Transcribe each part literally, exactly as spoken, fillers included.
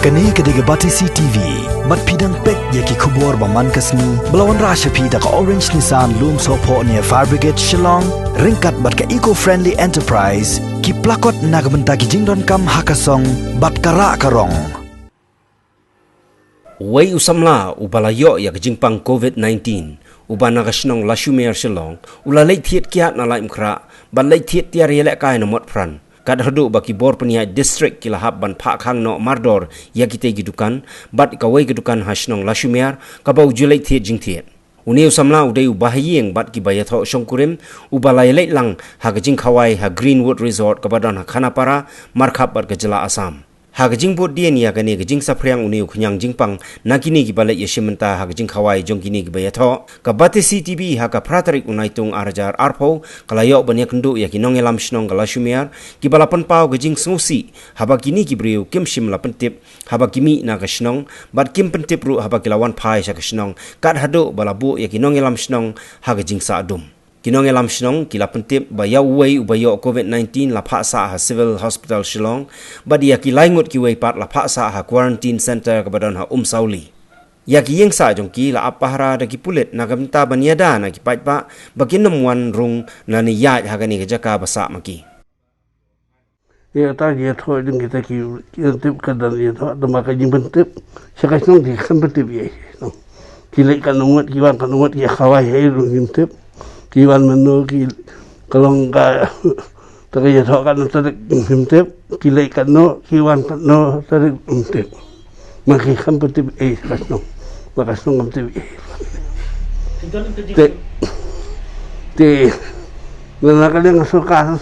Kane ka dei ka Batesi T V. Bad phi dang peit ïa ki khubor ba man ka sngi ba la wanrah sha phi da ka Orange Nissan Lumsohphoh near Fire Brigade Shillong, ryngkat bad ka Eco Friendly Enterprise, ki plakot na ka bynta ki jingdonkam ha ka song bad ka rah ka rong. Uwei u samla uba la ïoh ïa ka jingpang covid nineteen, uba na ka shnong Lashumer Shillong, u la leit thied kiad na Laitumkhrah bad leit thied tiar ïalehkai na Motphran. Kat haduh ba ki bor pynïaid district ki la hap ban phah khang noh mardor ïa kitei ki dukan, bad kawei ka dukan ha shnong Lashumer kaba u ju leit thied jingthied. Une u samla u dei uba ha ïing bad kiba ïathoh shongkurim, uba la ïaleit lang ha ka jingkhawai ha Greenwood Resort kaba don ha Khanapara, markhap bad ka jylla Assam. Ha ka jingbud dien ïa kane ka jingsaphriang une u khñiang jingpang na kine kiba leit ïashim bynta ha ka jingkhawai jong kine kiba ïathoh, ka Batesi T V ha ka phra tarik u Naitung ar hajar arphew ka la ïoh ban ïakynduh ïa ki nongïalam shnong ka Lashumer, kiba la pynpaw ka jingsngewsih haba kine ki briew kim shym la pyntip haba ki mih na ka shnong, bad kim pyntip ruh haba ki la wan phai sha ka shnong, kat haduh ba la buh ïa ki nongïalam shnong ha ka jingsah dum. Ki nongïalam shnong ki la pyntip ba ïa uwei uba ïoh covid nineteen la phah sah ha Civil Hospital Shillong, bad ïa ki lai ngut kiwei pat la phah sah ha quarantine center kaba don ha Umsawli. Ïa ki ïing sah jong ki la ap pahara da ki pulit na ka bynta ban ïada na ki paidbah ba kin ym wan rung lane ïaid ha kane ka jaka ba sah ma ki. Ïa ta ki ïathoh jong kita ki, ki pyntip ka dang ïathoh, tang ba ka jingpyntip sha ka shnong ki khlem pyntip ïa i shnong. Ki leit katno ngut, ki wan katno ngut, ki khawai ha i ruh kim tip. Ki wan mano, ki, ka long ka, ta ka ïathoh katno tarik kim tip. Ki leit katno, ki wan katno tarik kim tip. Ma ki khlem pyntip ïa i sha ka shnong. Ma ka shnong kam tip ïa i. Te, te, na ka liang ka sorkar,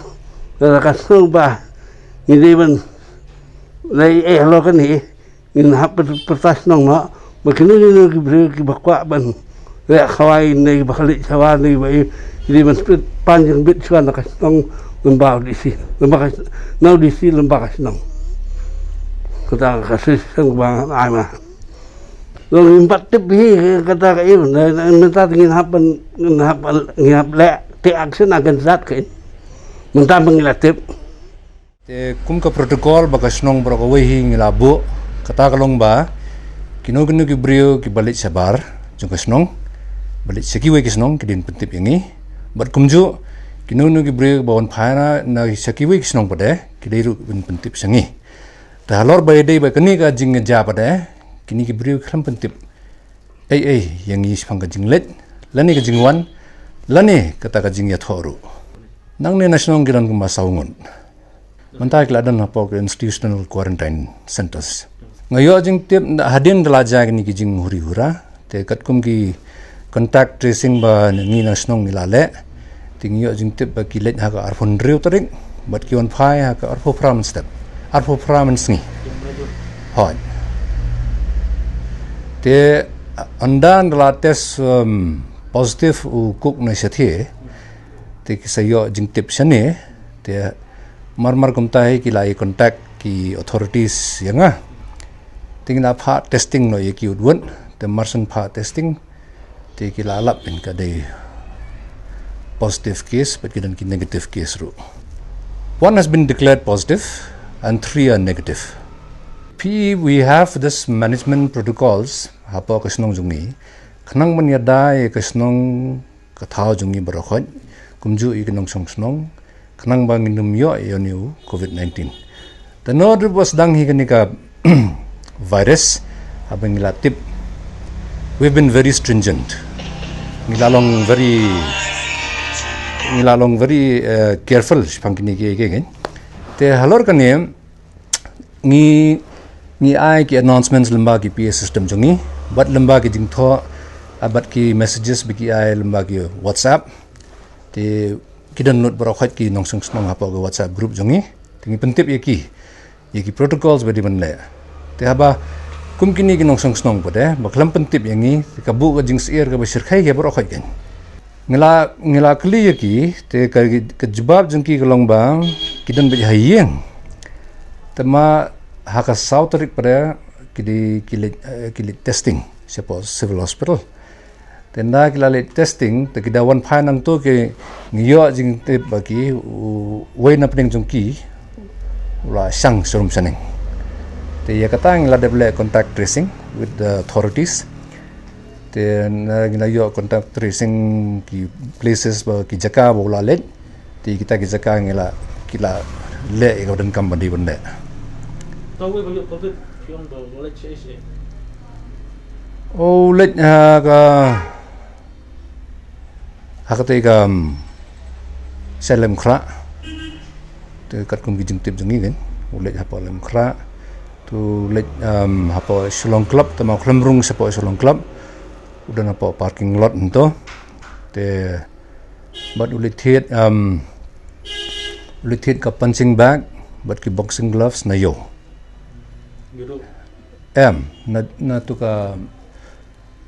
na ka shnong ba ngi dei ban leit ïa halor kane, ngin hap pyrta shnong noh ba kino kino ki briew kiba kwah ban leh khawai ne kiba khleh shawa ne kiba ïa, ngi dei ban pan jingbit shuwa na ka shnong lyngba u D C, lyngba ka, na u D C lyngba ka shnong. Kata ka shisien ba ngan ai ma. Long ngim pat tip hi kata ka ïa, na, na, mynta ngin hap ban, ngin hap, ngin hap leh take action against that, kan. Mynta ba ngi la tip. Te kum ka protocol ba ka shnong baroh kawei hi ngi la buh, kata ka long ba kino kino ki briew kiba leit shabar jong ka shnong, ba leit sha kiwei ki shnong, ki dei ban pyntip ïa ngi. Bad kumjuh kino kino ki briew ba wan phai na, na sha kiwei ki shnong pat de, ki dei ruh ban pyntip sha ngi. Te halor ba ïadei bad kane ka jingjia pat de, kine ki briew ki khlem pyntip ei ei ïa ngi shaphang ka jingleit, lane ka jingwan, lane kata ka jingïathoh ruh. Nangne na shnong ki don kumba saw ngut. Mynta ki la don hapoh ka institutional quarantine centers. Nga ïoh jingtip hadien da la jia kine ki jinghuri hura, te katkum ki contact tracing ba ngi na shnong ngi la leh, te ngi ïoh jingtip ba ki leit ha ka arphew hynriew tarik bad ki wan phai ha ka arphew phra mynstep, arphew phra mynsngi. Hooid. Te ynda da la test, um, positive u Cook Naishathiah, te ki sa ïoh jingtip shane, te mar mar kumta hi ki la ïa contact ki authorities ïa nga. Te ngi la phah testing noh ïa ki wut wut, te mar shen phah testing, te ki la lap in ka dei positive case, bad ki don ki negative case ruh. One has been declared positive and three are negative. Phi, we have this management protocols hapoh ka shnong jong ngi, khnang ban ïada ïa ka shnong ka thaw jong ngi baroh khoit, kumjuh ïa ki nongshong shnong, khnang ba ngin ym ïoh ïa une u covid nineteen. Te nod ruh ba sdang hi kane ka virus, haba ngi la tip, we've been very stringent. Ngi la long very, ngi la long very, eh, careful shaphang kine kiei kiei. Te halor kane, ngi, ngi ai ki announcements lyngba ki P A system jong ngi, bad lyngba ki jingthoh, ah, bad ki messages ba ki ai lyngba ki WhatsApp. Te ki don lut baroh khoit ki nongshong shnong hapoh ki WhatsApp group jong ngi. Te ngi pyntip ïa ki, ïa ki protocols ba dei ban leh. Te haba kum kine ki nongshong shnong pat de ba khlem pyntip ïa ngi, te ka buh ka jingsyier kaba shyrkhei ïa baroh khoit kan. Ngi la, ngi la kylli ïa ki, te ka, ka jubab jong ki ka long ba ki don beit ha ïing. Te ma ha ka saw tarik pat de ki dei, ki leit, eh, ki leit testing shapoh Civil Hospital. Te ynda ki la leit testing, te ki da wan phai nangto, ki, ngi ïoh jingtip ba ki, u, uwei na pdeng jong ki u la shang sharum shaneng. Te ïa kata ngi la dep leh contact tracing with the authorities. Te na ngi la ïoh contact tracing ki places ba ki jaka ba u la leit. Te kita ki jaka ngi la ki la leh ïa ka donkam ba dei ban leh. Tang wei ba ïoh covid, ki ong ba u leit shaei shaei? U leit ha ka ha kata ka, um, sha Laitumkhrah. Te katkum ki jingtip jong ngi kan, u leit hapoh Laitumkhrah. Tu leit, um, hapoh Shillong Club, te ma u khlem rung shapoh Shillong Club. U don hapoh parking lot hangto. Te bad u leit thied, um, u leit thied ka punching bag bad ki boxing gloves na ïew. Em, na, na tu ka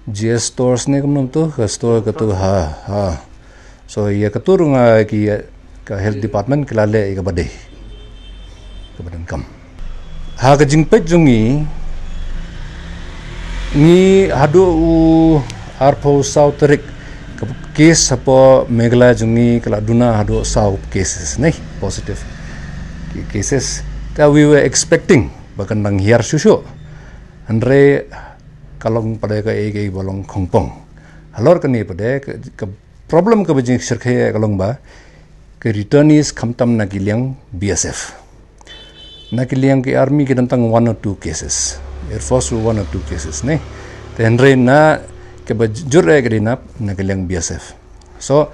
G S Stores ne kumno tu, ka store ka tu, ha, ha. So ïa ka tu ruh nga ki, ka health department ki la leh ïa ka ba dei, ka ba donkam. Ha ka jingpeit jong ngi, ngi haduh u arphew saw tarik, ka case hapoh Meghalaya jong ngi ka la duna haduh saw cases ne, positive cases. Te we were expecting ba kan dang hiar shuh shuh. Hynrei ka long pat de kaei kaei ba long khongpong. Halor kane pat de ka, ka problem ka ba jingshyrkhei ka long ba ka returnees khamtam na ki liang B S F. Na ki liang ki army ki don tang one or two cases. Air Force ruh one or two cases ne. Te hynrei na ka ba jur eh ka dei na, na ki liang B S F. So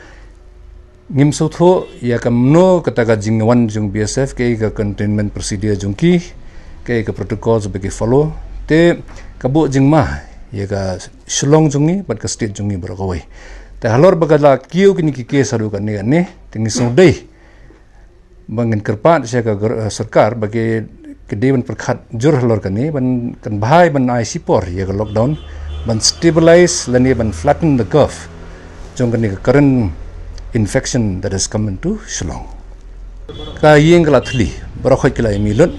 ngim sngewthuh ïa ka mano kata ka jingwan jong B S F, kaei ka containment procedure jong ki, kaei ka protocols ba ki follow. Te ka buh jingma ïa ka Shillong jong ngi bad ka state jong ngi baroh kawei. Te halor ba ka la kiew kine ki case haduh kane kane, te ngi sngewdei ba ngin kyrpad sha ka gor-, eh, sorkar ba ki, ki dei ban pyrkhat jur halor kane, ban, kan bha ban ai shipor ïa ka lockdown, ban stabilize lane ban flatten the curve jong kane ka current infection that has come into Shillong. Ka ïing ka la thli, baroh khoit ki la ïa mih lut.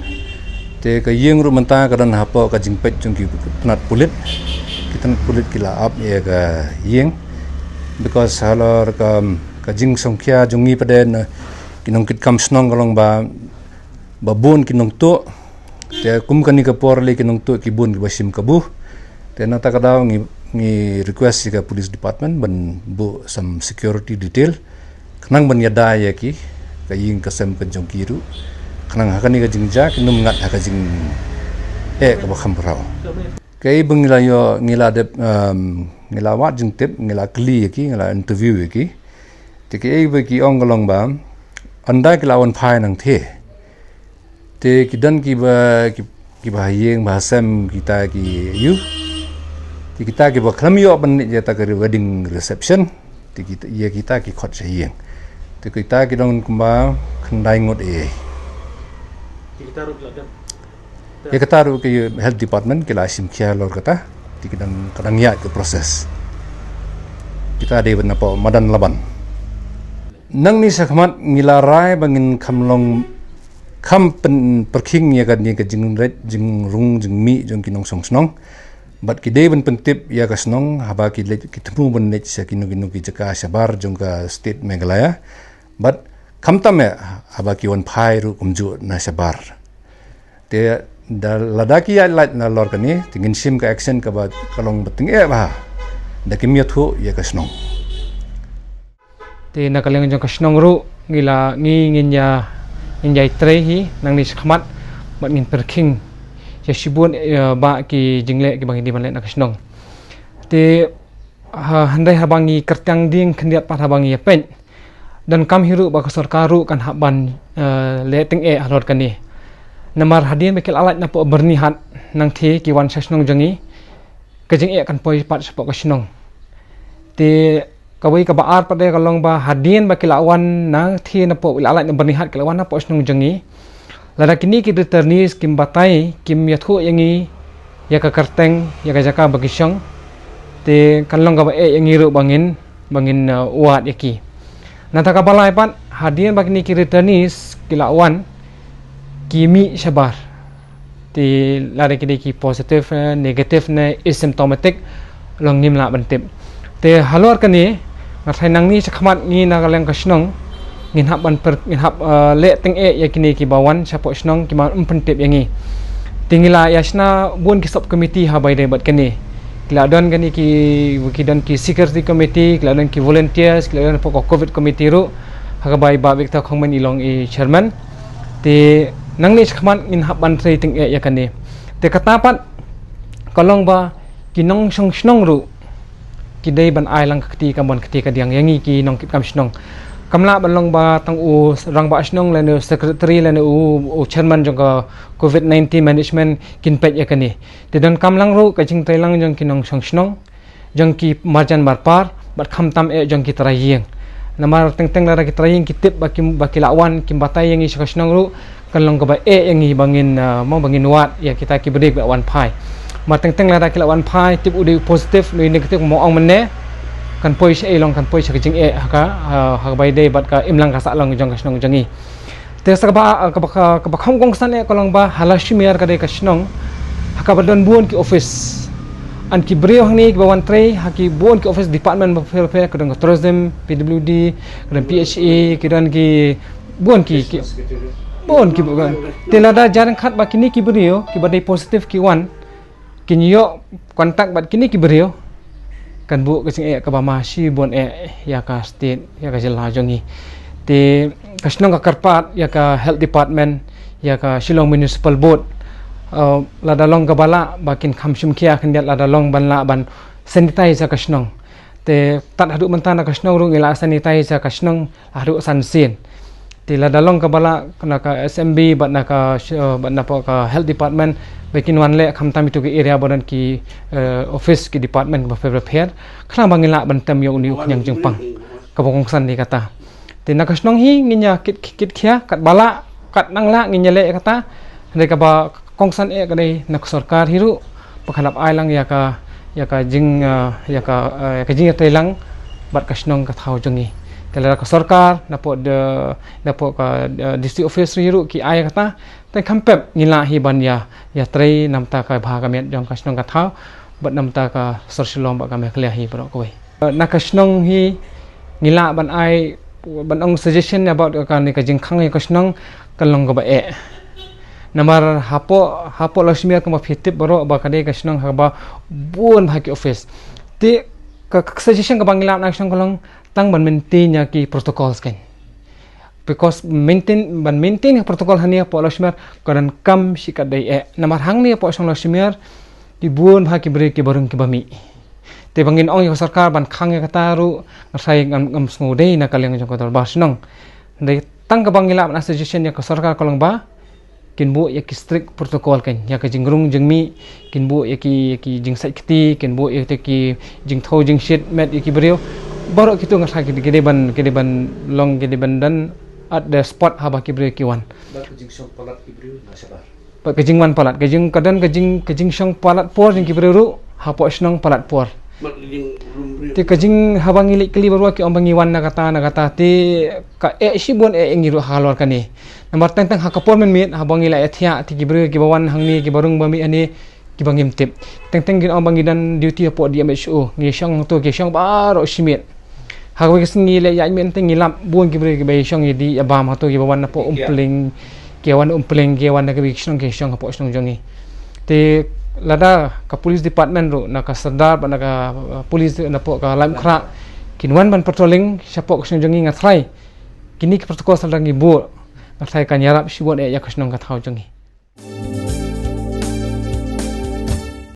Te ka ïing ruh mynta ka don hapoh ka jingpeit jong ki tnat pulit. Ki tnat pulit ki la ap ïa ka ïing, because halor ka, ka jingsngewkhia jong ngi pat de na ki nongkitkam shnong ka long ba, ba bun ki nongtuh. Te kum kane ka por lei ki nongtuh ki bun ki ba shim kabu. Te na kata ka daw ngi, ngi request ïa ka police department ban buh some security detail khnang ban ïada ïa ki, ka ïing ka sem ka jong ki ruh, khnang ha kane ka jingjia kin ym ngat ha ka jingeh ka ba kham pyrshah. Kaei ba ngi la ïoh, ngi la dep, um, ngi la wad jingtip, ngi la kylli ïa ki, ngi la interview ïa ki. Te kaei ba ki ong ka long ba ynda ki la wan phai nangtei, te ki don ki ba, ki, ki ba ha ïing ba ha sem kita ki ïa. Te kita ki ba khlem ïoh ban leit ïa kata ka wedding reception, te kita, ïa kita ki khot sha ïing. Te kita ki don kumba khyndai ngut eh. Te kita ruh ki la dep Ïa kata ruh ki health department ki la shim khia halor kata. Te ki dang, ka dang ïaid ka process. Kita dei ban napoh madan Laban. Nangne shakhmat ngi la rai ba ngin kham long, kham pyn-, pyrkhing ïa kane ka jingrit jingrung jingmih jong ki nongshong shnong. Bad ki dei ban pyntip ïa ka shnong haba ki leit, ki thmu ban leit sha kino kino ki jaka shabar jong ka state Meghalaya. Bad khamtam eh haba ki wan phai ruh kumjuh na shabar. Te da lada ki ïaid lait na halor kane, te ngin shim ka action kaba ka long ba tyngeh bha. Da kim ïathuh ïa ka shnong. Te na ka liang jong ka shnong ruh ngi la, ngi ngin ïa, ngin ïai trei hi nangne shakhmat bad ngin pyrkhing ïa shibun, ïa ba ki jingleh kiba ngi dei ban leh na ka shnong. Te ha, hynrei haba ngi kyrteng ding khyndiat pat haba ngi ïa peit, donkam hi ruh ba ka sorkar ruh kan hap ban, eh, leh tyngeh halor kane. Namar hadien ba ki la lait napoh Byrnihat nangtei ki wan sha shnong jong ngi, ka jingeh kan poi pat shapoh ka shnong. Te kawei kaba ar pat de ka long ba hadien ba ki la wan nangtei napoh, la lait na Byrnihat ki la wan napoh shnong jong ngi. Lada kine ki returnees kim batai, kim ïathuh ïa ngi ïa ka kyrteng, ïa ka jaka ba ki shong, te kan long kaba eh ïa ngi ruh ba ngin, ba ngin, uh, wad ïa ki. Nangta kaba lai pat, hadien ba kine ki returnees ki la wan, ki mih shabar. Te lada ki dei ki positive, eh, negative ne asymptomatic, long ngim lah ban tip. Te halor kane, nga tharai nangne shakhmat ngi na ka liang ka shnong, ngin hap ban per-, ngin hap, eh, leh tyngeh ïa kine kiba wan shapoh shnong, ki ym pyntip ïa ngi. Te ngi la ïa shna bun ki sub committee ha ba ïadei bad kane. Ki la don kane ki, ki don ki security committee, ki la don ki volunteers, ki la don hapoh ka covid committee ruh, ha kaba i Bah Victor Khongmen i long i chairman. Te nangne shakhmat ngin hap ban trei tyngeh ïa kane. Te kata pat ka long ba ki nongshong shnong ruh ki dei ban ai lang ka kti kam ban kti kadiang ïa ngi ki nongkit kam shnong. Kam lah ban long ba tang u rangbah shnong lane u secretary lane u, u chairman jong ka covid nineteen management kin peit ïa kane. Te donkam lang ruh ka jingtrei lang jong ki nongshong shnong, jong ki marjan marpar, bad khamtam eh jong ki trai ïing. Namar teng teng lada ki trai ïing ki tip ba ki, ba ki la wan, kim batai ïa ngi sha ka shnong ruh, kan long kaba eh ïa ngi ba ngin, ah, mo ba ngin wad ïa kita ki briew ba wan phai. Namar teng teng lada ki la wan phai, tip u dei positive, u dei negative, mo ong mynne, kan poi sha ei long, kan poi sha ka jingeh ha ka, ah, ha kaba ïadei bad ka imlang ka sah long jong ka shnong jong ngi. Te sa kaba, kaba, kaba, kaba kham kongsan eh ka long ba ha Lashimere ka dei ka shnong ha kaba don bun ki office. An ki briew hangne kiba wan trei ha ki bun ki office department bapher bapher, ka don ka tourism, P W D, ka don P H E, ki don ki bun ki, ki bun ki bun. Te lada jar ryngkat ba kine ki briew kiba dei positive ki wan, kin ïoh contact bad kine ki briew, kan buh ka jingeh kaba ma shibun eh ïa ka state, ïa ka jylla jong ngi. Te ka shnong ka kyrpad ïa ka health department, ïa ka Shillong Municipal Board, uh, lada long kaba lah ba kin kham shim khia khyndiat, lada long ban lah ban sanitize ïa ka shnong. Te tad haduh mynta na ka shnong ruh ngi la sanitize ïa ka shnong haduh san sien. Te lada long kaba lah na ka S M B bad na ka sh-, eh, bad na ka health department, ba kin wan leh khamtam itu ki area ba don ki, eh, office ki department bapher bapher, khnang ba ngin lah ban tem ïa une u khñiang jingpang. Kaba kongsan dei kata. Te na ka shnong hi ngin ïa kit, kit khia, katba lah, kat nang lah ngin ïa leh kata. Hynrei kaba kongsan eh ka dei na ka sorkar hi ruh ba kan hap ai lang ïa ka, ïa ka jing, eh, ïa ka, eh, ïa ka jingïatreilang bad ka shnong ka thaw jong ngi. Te lada ka sorkar napoh de, napoh ka, eh, district office hi ruh ki ai kata, te kham pep ngin lah hi ban ïa, ïatrei namar ka bha ka miat jong ka shnong ka thaw bad namar ka sor Shillong bad ka Meghalaya hi baroh kawei. Na ka shnong hi ngi lah ban ai, ban ong suggestion about kane ka jingkhang ïa ka shnong, kan long kaba eh. Namar hapoh, hapoh Lashimere kumba phi tip baroh ba ka dei ka shnong ha kaba bun bha ki office. Te ka, ka suggestion kaba ngi lah na ka shnong ka long tang ban maintain ïa ki protocols kan. Because maintain, ban maintain ka protocol hangne hapoh Lashimere ka donkam shikatdei eh. Namar hangne hapoh shnong Lashimere ki bun bha ki briew kiba rung kiba mih. Te ba ngin ong ïa ka sorkar ban khang ïa kata ruh, nga tharai ngam, ngam sngewdei na ka liang jong ka dorbar shnong. Dei tang kaba ngi lah ban ai suggestion ïa ka sorkar ka long ba kin buh ïa ki strict protocol kan, ïa ka jingrung jingmih, kin buh ïa ki, ïa ki jingsait kti, kin buh ïa ki jingthew jingshit met ïa ki briew. Baroh kitu nga tharai ki dei ban, ki dei ban long, ki dei ban don at the spot haba ki briew ki wan. Bad ka jingshong palat ki briew na shabar. Bad ka jingwan palat, ka jing, ka don ka jing, ka jingshong palat por jong ki briew ruh hapoh shnong palat por. Bad ka jingrum briew. Te ka jing haba ngi leit kylli baroh ki ong ba ngi wan na kata na kata, te ka eh shibun eh ïa ngi ruh halor kane. Namar teng teng ha ka por mynmiet haba ngi la ïathiah, te ki briew kiba wan hangne, kiba rung ba mih hangne, kiba ngim tip. Teng teng kin ong ba ngi don duty hapoh D M H O, ngi shong to, ki shong baroh shimiet. Ha kawei ka sngi leh ïaid miet te ngi lap bun ki briew kiba shong ïa dih ïa bam hato, kiba wan napoh Umpleng, ki wan Umpleng, ki wan na kawei ka shnong, ki shong hapoh shnong jong ngi. Te lada ka police department ruh, na ka Sordar bad na ka, uh, police napoh ka Laitumkhrah, kin wan ban patrolling shapoh ka shnong jong ngi, nga tharai kine ki protocol sa dang ngi buh, nga tharai kan ïarap shibun eh ïa ka shnong ka thaw jong ngi.